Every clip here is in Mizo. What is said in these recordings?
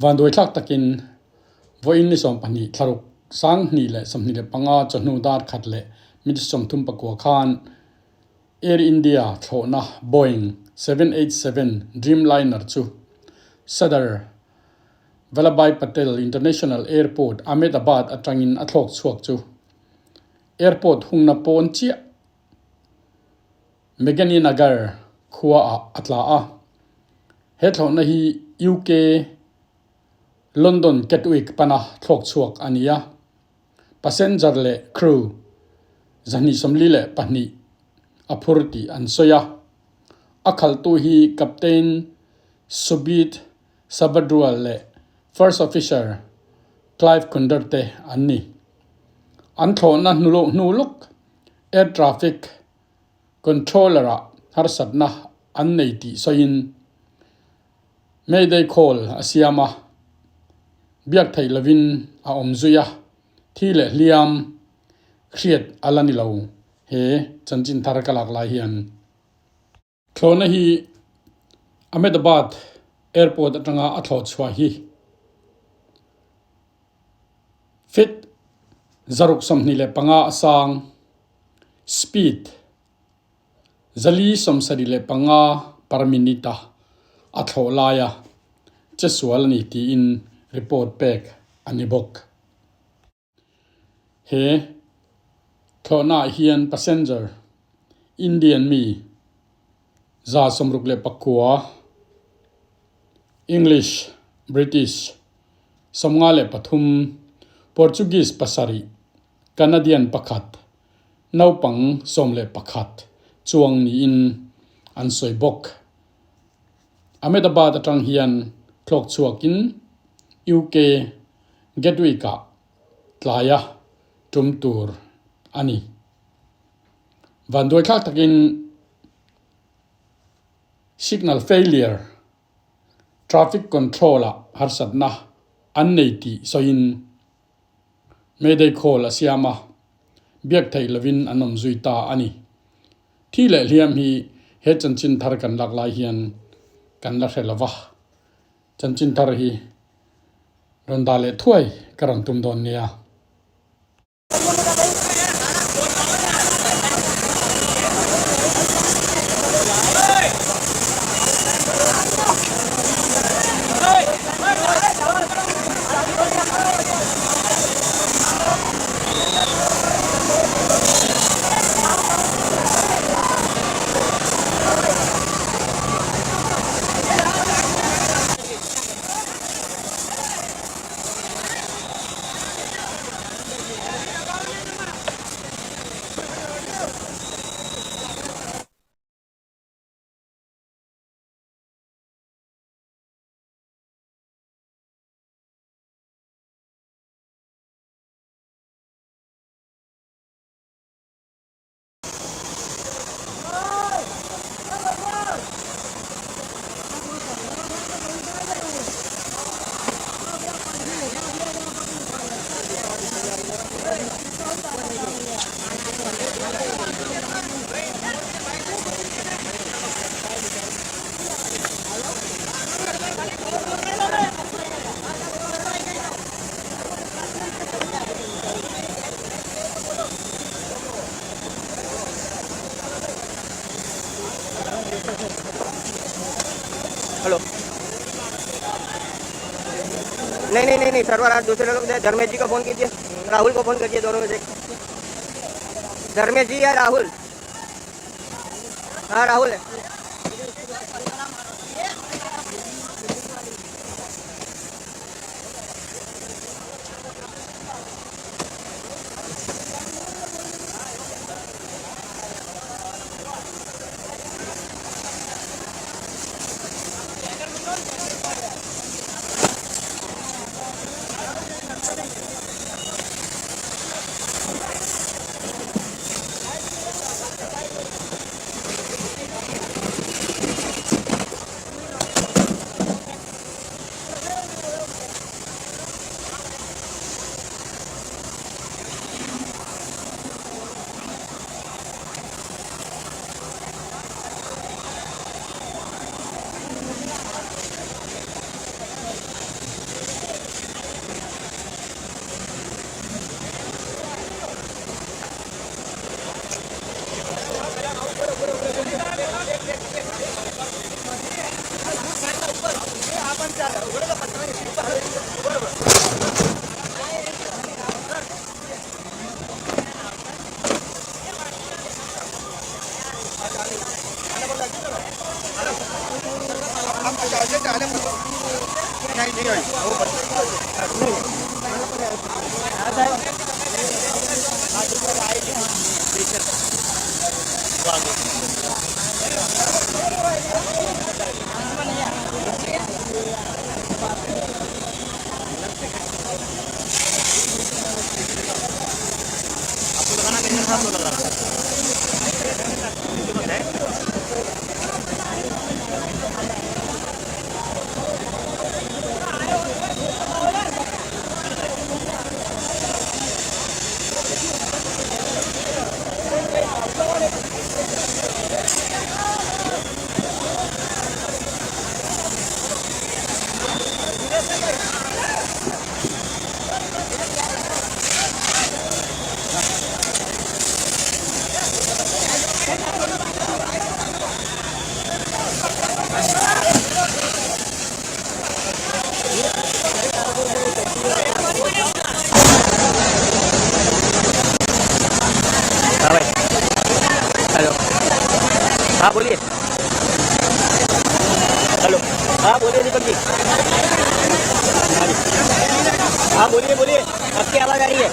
Vanduaithlak takin vawiin ni 12 thlaruk 2025 chawhnu dar khat leh minute 39 khan Air India thlawhna Boeing 787 Dreamliner chu Sadar Vallabhbhai Patel International Airport, Ahmedabad atangin a thlawk chhuak chu airport hungna pawn chiah Meghaninagar khuaah a tla a. He thlawhna hi UK London Gatwick pana thlawk chhuak a ni a. Passenger leh crew 242 a phur tih an sawi a. A khalhtu hi Captain Subit Sabadrual leh First Officer Clive Kunder te an ni. An thlawhna hnu lawk Air Traffic Controller-ah harsatna an nei tih sawiin Mayday call a siam a, biak theih lovin a awm zui a, thi leh hliam hriat a la ni lo he chanchin thar ka lak lai hian. Thlawhna hi Ahmedabad Airport atanga a thlawh chhuah hi feet 625 a sang, speed 475 per minute a a thlawh laia che sual a ni tiin report pek a ni bawk. He thlawhnaah hian passenger Indian mi 69, English, British 53, Portuguese pasarih, Canadian pakhat, naupang 11 chuang niin an sawi bawk. Ahmedabad atang hian thlawk chhuakin UK Gatwick-ah tlaia tum tur a ni. Vanduaithlak takin signal failure, traffic control-ah harsatna an nei tih sawiin Mayday call a siam a, biak theih lovin an awm zui ta a ni. Thi leh hliam hi he chanchin thar kan lak lai hian kan la hre lova, chanchin thar hi rawn dah leh thuai ka rawn tum dawn nia. Hello नहीं नहीं नहीं नहीं server आज दूसरे लोग धर्मेश जी को फोन कीजिए, राहुल को फोन कीजिए, दोनों में से धर्मेश जी या राहुल। हाँ राहुल है। हाँ भाई, हेलो, हाँ बोलिए, हेलो, हाँ बोलिए दीपक जी, हाँ बोलिए बोलिए, आपकी आवाज़ आ रही है।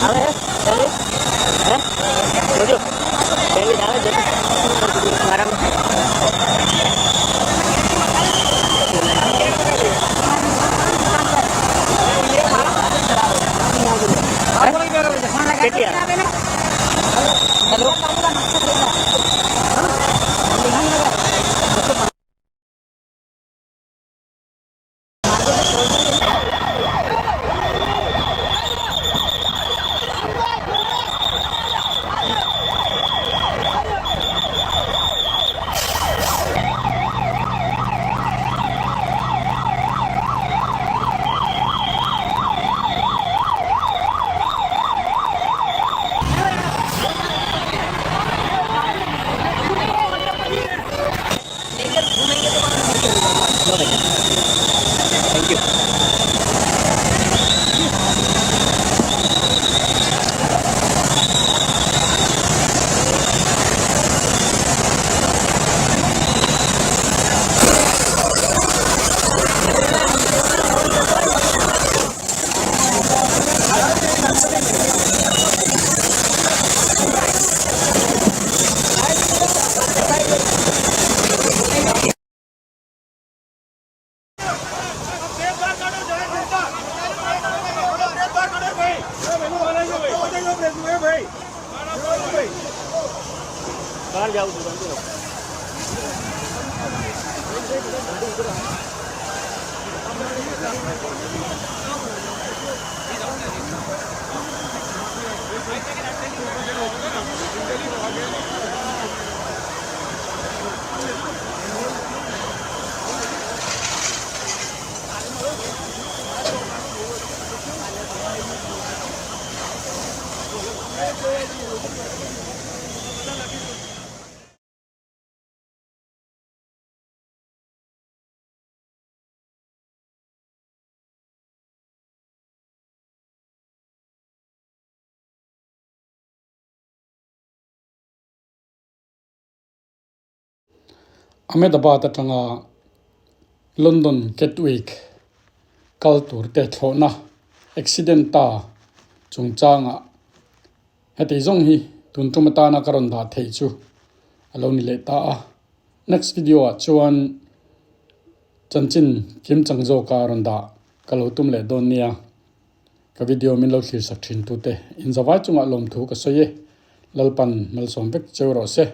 આવે હે જોજો, સેન્ડવિચ આવે જોજો મારામાં. કેટલી આવે? હેલો. Thank you. બહાર જાઉં છું. Ahmedabad atanga London Gatwick kal tur te thlawhna accident ta chungchangah heti zawng hi tun tum atana ka rawn dah theih chu a lo ni leh ta a. Next video ah chuan chanchin kim chang zawka rawn dah ka lo tum leh dawn nia. Ka video min lo thlir sak thin tute in zavai chungah lawmthu ka sawi e. Lalpan malsawm vek cheu rawh se.